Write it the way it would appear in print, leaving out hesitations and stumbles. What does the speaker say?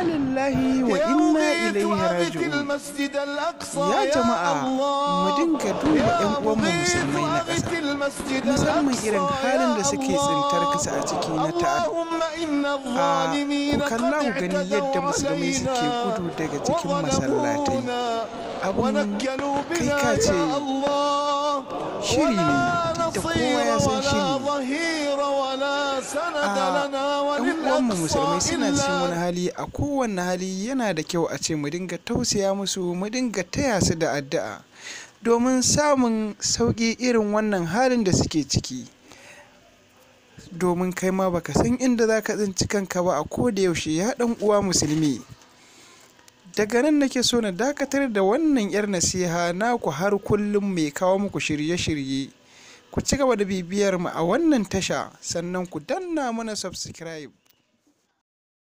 Inna lillahi wa يا inna مغيث ilaihi أغث raji'un. المسجد الأقصى Ya يا jama'a, mu الله. dinga duba يا 'yan uwanmu مغيث musulmai na أغث ƙasa, المسجد musamman irin الأقصى halin يا da suke tsintar الله. kansu a ciki na ta'adda. اللهم إن A الظالمين ku قد kalla ku gani yadda اعتدوا musulmai suke علينا gudu daga cikin masallatai. وظلمونا Abun ونكلوا kai بنا ka ce يا الله، shiri ne, ولا duk da kowa نصير ya san ولا shiri ne. ظهير ولا سند A لنا 'yan uwanmu وللأقصى musulmai suna cikin wani إلا hali, a kowane hali yana da kyau a ce mu dinga tausaya musu, mu dinga taya su da addu'a domin samun sauƙi irin wannan halin da suke ciki. Domin kai ma baka san inda za ka tsinci kanka ba a koda yaushe, ya ɗan uwa musulmi. Daga nan nake so na dakatar da wannan 'yar nasiha naku har kullum mai kawo muku shirye-shirye. Ku ci gaba da bibiyar mu a wannan tasha, sannan ku danna mana subscribe.